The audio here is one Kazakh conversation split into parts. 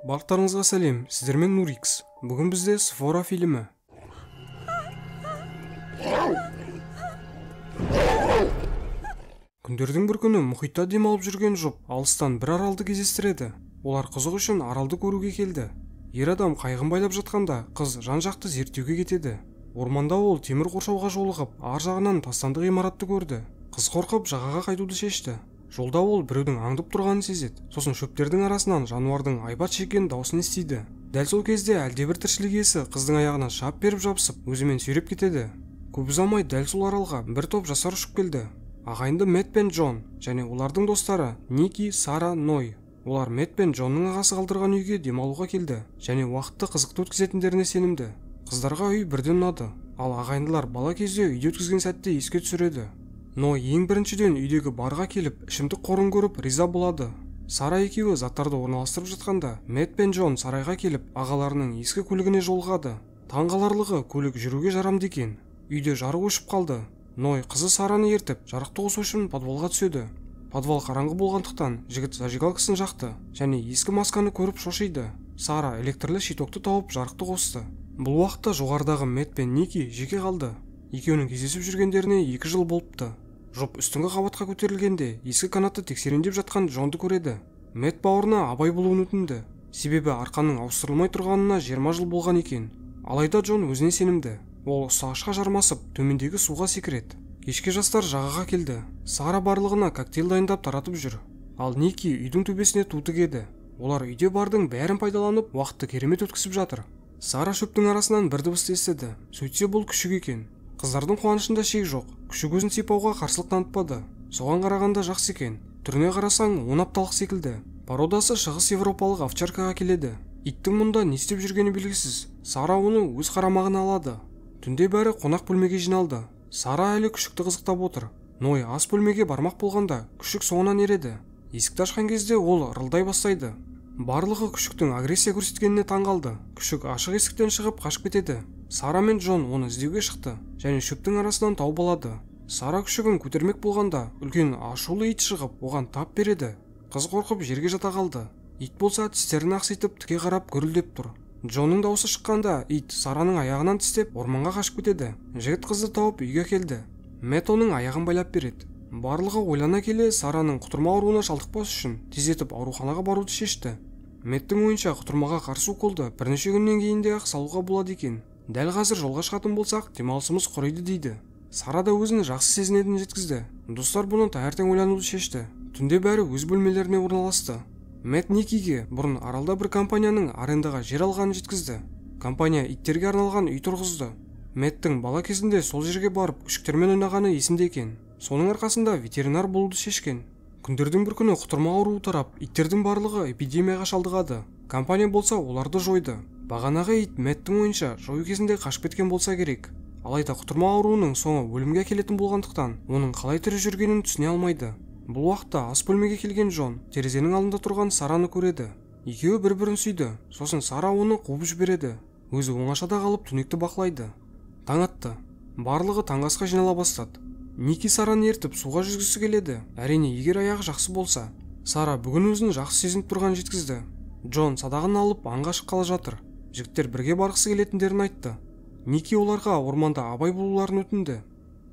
Барлықтарыңызға сәлем, сіздермен Нурикс. Бүгін бізде Сфора фильмі. Күндердің бір күні мұхитта демалып жүрген жұп алыстан бір аралды кездестіреді. Олар қызық үшін аралды көруге келді. Ер адам қайығын байлап жатқанда қыз жан-жақты зерттеуге кетеді. Орманда ол темір қоршауға жолығып, ар жағынан тастанды ғимаратты көрді. Қыз қорқып жағаға қайтуды шешті. Жолда ол біреудің аңдып тұрғанын сезеді. Сосын шөптердің арасынан жануардың айбат шеккен даусын естиді. Дәл сол кезде әлдебір тіршілік иесі қыздың аяғына шап беріп жабысып, өзімен сүйреп кетеді. Көп ұзамай дәл сол аралға бір топ жастар ұшып келді. Ағайынды Мэтт пен Джон және олардың достары Ники, Сара, Ной. Олар Мэтт пен Джонның ағасы қалдырған үйге демалуға келді және уақытты қызықты өткізетіндеріне сенімді. Қыздарға үй бірден ұнады, ал ағайындылар бала кезде үйде өткізген сәтті еске түсіреді. Ной ең біріншіден үйдегі барға келіп, ішімдік қорын көріп риза болады. Сара екеуі заттарды орналастырып жатқанда, Мэтт пен Джон сарайға келіп, ағаларының ескі көлігіне жолығады. Таңғаларлығы, көлік жүруге жарамды екен. Үйде жарық өшіп қалды. Ной қызы Сараны ертіп, жарықты қосу үшін подвалға түседі. Подвал қараңғы болғандықтан жігіт зажигалкасын жақты және ескі масканы көріп шошиды. Сара электрлі щитокты тауып жарықты қосты. Бұл уақытта жоғарыдағы Мэтт пен Ники жеке қалды. Екеуінің кездесіп жүргендеріне 2 жыл болыпты. Жұп үстіңгі қабатқа көтерілгенде ескі канатты тексерендеп жатқан Джонды көреді. Мэтт бауырына абай болуын өтінді. Себебі арқанның ауыстырылмай тұрғанына 20 жыл болған екен. Алайда Джон өзіне сенімді. Ол ұстағышқа жармасып, төмендегі суға секіреді. Кешке жастар жағаға келді. Сара барлығына коктейль дайындап таратып жүр. Ал Ники үйдің төбесіне ту тігеді. Олар үйде бардың бәрін пайдаланып, уақытты керемет өткізіп жатыр. Сара шөптің арасынан бір дыбысты естіді. Сөйтсе бұл күшік екен. Қыздардың қуанышында шек жоқ. Күшік өзін сипауға қарсылық танытпады. Соған қарағанда жақсы екен. Түріне қарасаң, 10 апталық секілді. Породасы шығыс европалық овчаркаға келеді. Иттің мұнда не істеп жүргені белгісіз. Сара оны өз қарамағына алады. Түнде бәрі қонақ бөлмеге жиналды. Сара әлі күшікті қызықтап отыр. Ной ас бөлмеге бармақ болғанда күшік соңынан ереді. Есікті ашқан кезде ол ырылдай бастайды. Барлығы күшіктің агрессия көрсеткеніне таңғалды. Күшік ашық есіктен шығып қашып кетеді. Сара мен Джон оны іздеуге шықты және шөптің арасынан тауып алады. Сара күшігін көтермек болғанда үлкен ашулы ит шығып оған тап береді. Қыз қорқып жерге жата қалды. Ит болса тістерін ақситып тіке қарап гүрілдеп тұр. Джонның даусы шыққанда ит Сараның аяғынан тістеп орманға қашып кетеді. Жігіт қызды тауып үйге келді. Мэтт оның аяғын байлап береді. Барлығы ойлана келе Сараның құтырма ауруына шалдықпас үшін тездетіп ауруханаға баруды шешті. Мэттің ойынша құтырмаға қарсы уколды бірнеше күннен кейін де ақ салуға болады екен. Дәл қазір жолға шығатын болсақ, демалысымыз құриды дейді. Сара да өзін жақсы сезінетінін жеткізді. Достар бұны таңертең ойлануды шешті. Түнде бәрі өз бөлмелеріне орналасты. Мэтт Никиге бұрын аралда бір компанияның арендаға жер алғанын жеткізді. Компания иттерге арналған үй тұрғызды. Мэттің бала кезінде сол жерге барып күшіктермен ойнағаны есінде екен. Соның арқасында ветеринар болуды шешкен. Күндердің бір күні құтырма ауруы тарап, иттердің барлығы эпидемияға шалдығады. Компания болса оларды жойды. Бағанағы ит Мэттің ойынша жою кезінде қашып кеткен болса керек. Алайда құтырма ауруының соңы өлімге әкелетін болғандықтан, оның қалай тірі жүргенін түсіне алмайды. Бұл уақытта ас бөлмеге келген Джон терезенің алдында тұрған Сараны көреді. Екеуі бір-бірін сүйді. Сосын Сара оны қуып жібереді. Өзі оңашада қалып түнекті бақылайды. Таң атты. Барлығы таңғы асқа жинала бастады. Ники Сараны ертіп суға жүзгісі келеді. Әрине, егер аяғы жақсы болса. Сара бүгін өзін жақсы сезініп тұрғанын жеткізді. Джон садағын алып аңға шыққалы жатыр. Жігіттер бірге барғысы келетіндерін айтты. Ники оларға орманда абай болуларын өтінді.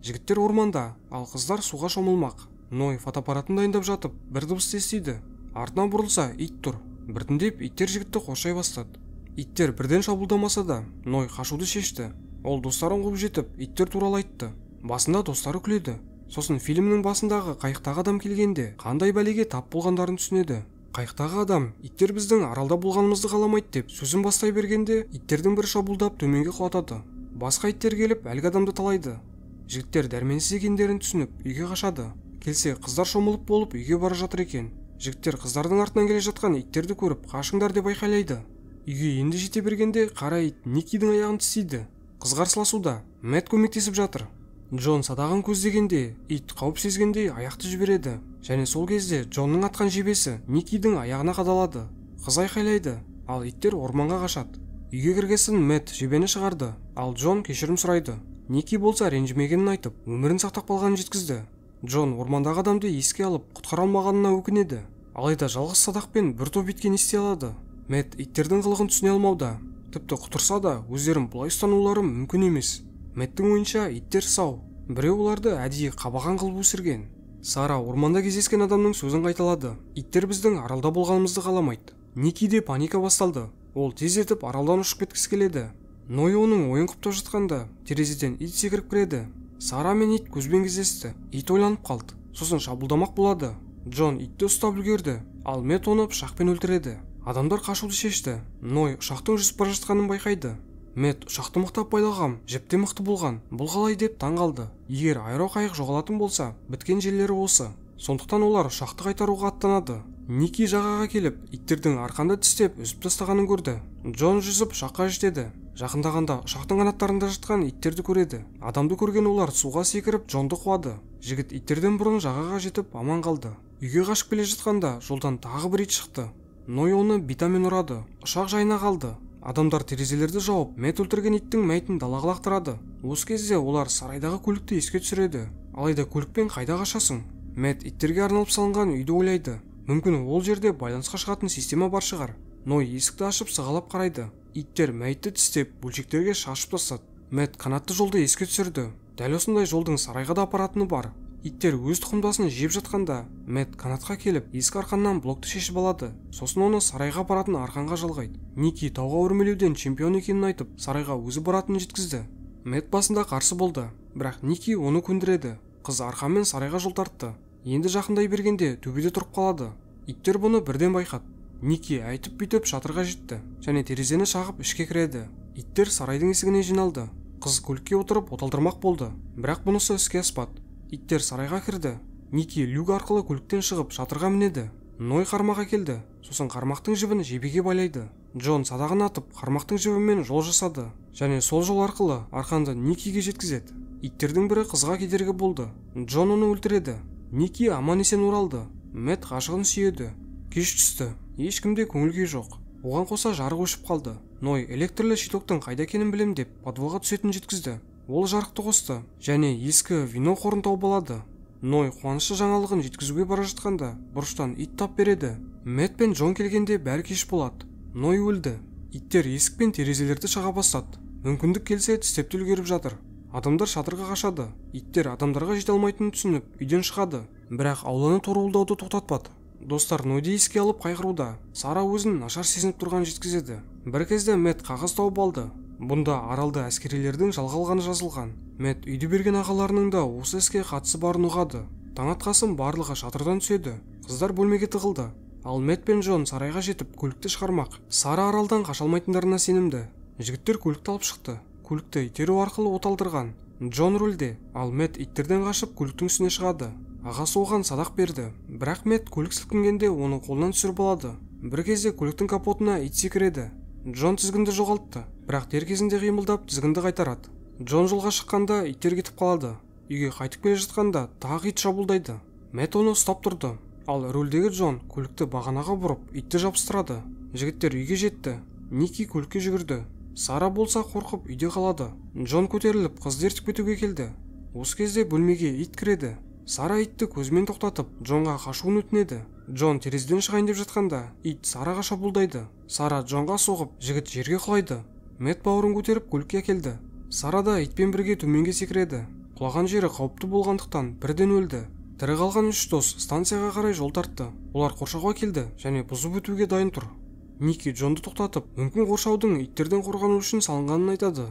Жігіттер орманда, ал қыздар суға шомылмақ. Ной фотоаппаратын дайындап жатып, бір дыбысты естиді. Артына бұрылса, ит тұр. Біртіндеп иттер жігітті қоршай бастады. Иттер бірден шабуылдамаса да, Ной қашуды шешті. Ол достарын қуып жетіп, иттер туралы айтты. Басында достары күледі. Сосын фильмнің басындағы қайықтағы адам келгенде қандай бәлеге тап болғандарын түсінеді. Қайықтағы адам, иттер біздің аралда болғанымызды қаламайды деп сөзін бастай бергенде, иттердің бірі шабуылдап төменге құлатады. Басқа иттер келіп әлгі адамды талайды. Жігіттер дәрменсіз екендерін түсініп, үйге қашады. Келсе, қыздар шомылып болып үйге бара жатыр екен. Жігіттер қыздардың артынан келе жатқан иттерді көріп, қашыңдар деп айқайлайды. Үйге енді жете бергенде қара ит Никидің аяғын тістейді. Қыз қарсыласуда, Мэтт көмектесіп жатыр. Джон садағын көздегенде, ит қауіп сезгендей аяқты жібереді. Және сол кезде Джонның атқан жебесі Никидің аяғына қадалады. Қыз айқайлайды, ал иттер орманға қашады. Үйге кіргесін Мэтт жебені шығарды, ал Джон кешірім сұрайды. Ники болса ренжімегенін айтып, өмірін сақтап қалғанын жеткізді. Джон ормандағы адамды еске алып, құтқара алмағанына өкінеді. Алайда жалғыз садақпен бір топ итке не істей алады? Мэтт иттердің қылығын түсіне алмауда. Тіпті құтырса да өздерін бұлай ұстанулары мүмкін емес. Мэттің ойынша иттер сау. Біреу оларды әдейі қабаған қылып өсірген. Сара орманда кездескен адамның сөзін қайталады. Иттер біздің аралда болғанымызды қаламайды. Никиде паника басталды. Ол тездетіп аралдан ұшып кеткісі келеді. Ной оның ойын құптап жатқанда терезеден ит секіріп кіреді. Сара мен ит көзбен кездесті. Ит ойланып қалды. Сосын шабуылдамақ болады. Джон итті ұстап үлгерді, ал Мэтт оны пышақпен өлтіреді. Адамдар қашуды шешті. Ной ұшақтың жүзіп бара жатқанын байқайды. Мэтт ұшақты мықтап байлағам, жіп те мықты болған. Бұл қалай деп таң қалды. Егер аэроқайық жоғалатын болса, біткен жерлері осы. Сондықтан олар ұшақты қайтаруға аттанады. Ники жағаға келіп, иттердің арқанды тістеп үзіп тастағанын көрді. Джон жүзіп ұшаққа жетеді. Жақындағанда ұшақтың қанаттарында жатқан иттерді көреді. Адамды көрген олар суға секіріп Джонды қуады. Жігіт иттерден бұрын жағаға жетіп аман қалды. Үйге қашып келе жатқанда жолдан тағы бір ит шықты. Ной оны битамен ұрады. Ұшақ жайына қалды. Адамдар терезелерді жауып, Мэтт өлтірген иттің мәйітін далаға лақтырады. Осы кезде олар сарайдағы көлікті еске түсіреді. Алайда көлікпен қайда қашасың? Мэтт иттерге арналып салынған үйді ойлайды. Мүмкін ол жерде байланысқа шығатын система бар шығар. Ной есікті ашып сығалап қарайды. Иттер мәйітті тістеп, бөлшектерге шашып тастады. Мэтт қанатты жолды еске түсірді. Дәл осындай жолдың сарайға да апаратыны бар. Иттер өз тұқымдасын жеп жатқанда, Мэтт қанатқа келіп, ескі арқаннан блокты шешіп алады. Сосын оны сарайға апаратын арқанға жалғайды. Ники тауға өрмелеуден чемпион екенін айтып, сарайға өзі баратынын жеткізді. Мэтт басында қарсы болды, бірақ Ники оны көндіреді. Қыз арқанмен сарайға жол тартты. Енді жақындай бергенде төбеде тұрып қалады. Иттер бұны бірден байқады. Ники әйтіп бүйтіп шатырға жетті және терезені шағып ішке кіреді. Иттер сарайдың есігіне жиналды. Қыз көлікке отырып оталдырмақ болды, бірақ бұнысы іске аспады. Иттер сарайға кірді. Ники люк арқылы көліктен шығып шатырға мінеді. Ной қармаға келді. Сосын қармақтың жібін жебеге байлайды. Джон садағын атып, қармақтың жібімен жол жасады және сол жол арқылы арқанды Никиге жеткізеді. Иттердің бірі қызға кедергі болды. Джон оны өлтіреді. Ники аман-есен оралды. Мэтт ғашығын сүйеді. Кеш түсті. Ешкімде көңіл күй жоқ. Оған қоса жарық өшіп қалды. Ной электрлі щитоктың қайда екенін білем деп подвалға түсетінін жеткізді. Ол жарықты қосты және ескі вино қорын тауып алады. Ной қуанышты жаңалығын жеткізуге бара жатқанда бұрыштан ит тап береді. Мэтт пен Джон келгенде бәрі кеш болады. Ной өлді. Иттер есік пен терезелерді шаға бастады. Мүмкіндік келсе тістеп те үлгеріп жатыр. Адамдар шатырға қашады. Иттер адамдарға жете алмайтынын түсініп, үйден шығады. Бірақ ауланы торуылдауды тоқтатпады. Достар Нойды еске алып қайғыруда. Сара өзін нашар сезініп тұрғанын жеткізеді. Бір кезде Мэтт қағаз тауып алды. Бұнда аралды әскерилердің жалға алғаны жазылған. Мэтт үйді берген ағаларының да осы іске қатысы барын ұғады. Таң атқасын барлығы шатырдан түседі. Қыздар бөлмеге тығылды. Ал Мэтт пен Джон сарайға жетіп көлікті шығармақ. Сара аралдан қаша алмайтындарына сенімді. Жігіттер көлікті алып шықты. Көлікті итеру арқылы оталдырған. Джон рульде, ал Мэтт иттерден қашып көліктің үстіне шығады. Ағасы оған садақ берді, бірақ Мэтт көлік сілкінгенде оны қолынан түсіріп алады. Бір кезде көліктің капотына ит секіреді. Джон тізгінді жоғалтты, бірақ дер кезінде қимылдап тізгінді қайтарады. Джон жолға шыққанда иттер кетіп қалады. Үйге қайтып келе жатқанда тағы ит шабуылдайды. Мэтт оны ұстап тұрды, ал рульдегі Джон көлікті бағанаға бұрып итті жабыстырады. Жігіттер үйге жетті. Ники көлікке жүгірді. Сара болса қорқып үйде қалады. Джон көтеріліп қызды ертіп кетуге келді. Осы кезде бөлмеге ит кіреді. Сара итті көзімен тоқтатып, Джонға қашуын өтінеді. Джон терезеден шығайын деп жатқанда, ит Сараға шабуылдайды. Сара Джонға соғып, жігіт жерге құлайды. Мэтт бауырын көтеріп көлікке әкелді. Сара да итпен бірге төменге секіреді. Құлаған жері қауіпті болғандықтан бірден өлді. Тірі қалған үш дос станцияға қарай жол тартты. Олар қоршауға келді және бұзып өтуге дайын тұр. Ники Джонды тоқтатып, мүмкін қоршаудың иттерден қорғану үшін салынғанын айтады.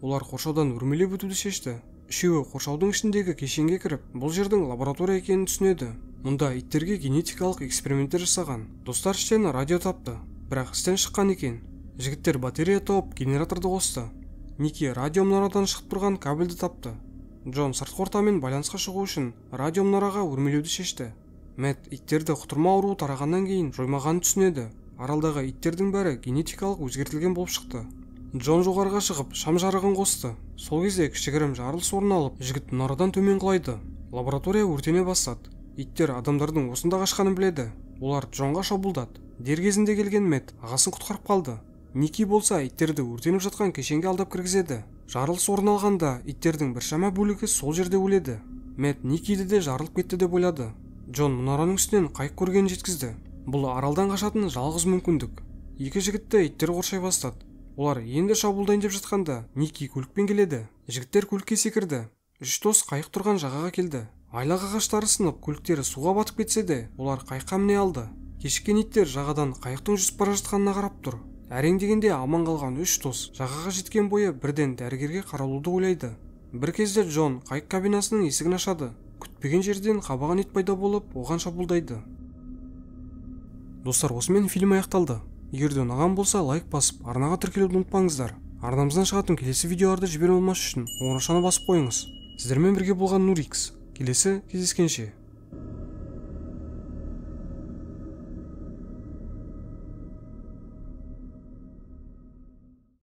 Олар қоршаудан өрмелеп өтуді шешті. Үшеуі қоршаудың ішіндегі кешенге кіріп, бұл жердің лаборатория екенін түсінеді. Мұнда иттерге генетикалық эксперименттер жасаған. Достар іштен радио тапты, бірақ істен шыққан екен. Жігіттер батарея тауып, генераторды қосты. Ники радио мұнарадан шығып тұрған кабельді тапты. Джон сыртқы ортамен байланысқа шығу үшін радио мұнараға өрмелеуді шешті. Мэтт иттерді құтырма ауруы тарағаннан кейін жоймағанын түсінеді. Аралдағы иттердің бәрі генетикалық өзгертілген болып шықты. Джон жоғарыға шығып, шам жарығын қосты. Сол кезде кішігірім жарылыс орын алып, жігіт мұнарадан төмен құлайды. Лаборатория өртене бастады. Иттер адамдардың осында қашқанын біледі. Олар Джонға шабуылдады. Дер кезінде келген Мэтт ағасын құтқарып қалды. Ники болса иттерді өртеніп жатқан кешенге алдап кіргізеді. Жарылыс орын алғанда иттердің біршама бөлігі сол жерде өледі. Мэтт Никиді де жарылып кетті деп ойлады. Джон мұнараның үстінен қайық көргенін жеткізді. Бұл аралдан қашатын жалғыз мүмкіндік. Екі жігітті иттер қоршай бастады. Олар енді шабуылдайын деп жатқанда Ники көлікпен келеді. Жігіттер көлікке секірді. Үш дос қайық тұрған жағаға келді. Айлақ ағаштары сынып, көліктері суға батып кетсе де, олар қайыққа міне алды. Кешіккен иттер жағадан қайықтың жүзіп бара жатқанына қарап тұр. Әрең дегенде аман қалған үш дос жағаға жеткен бойы бірден дәрігерге қаралуды ойлайды. Бір кезде Джон қайық кабинасының есігін ашады. Күтпеген жерден қабаған ит пайда болып, оған шабуылдайды. Достар, осымен фильм аяқталды. Егер де ұнаған болса, лайк басып, арнаға тіркелуді ұмытпаңыздар. Арнамыздан шығатын келесі видеоларды жіберіп алмас үшін қоңыраушаны басып қойыңыз. Сіздермен бірге болған Нурикс. Келесі кездескенше.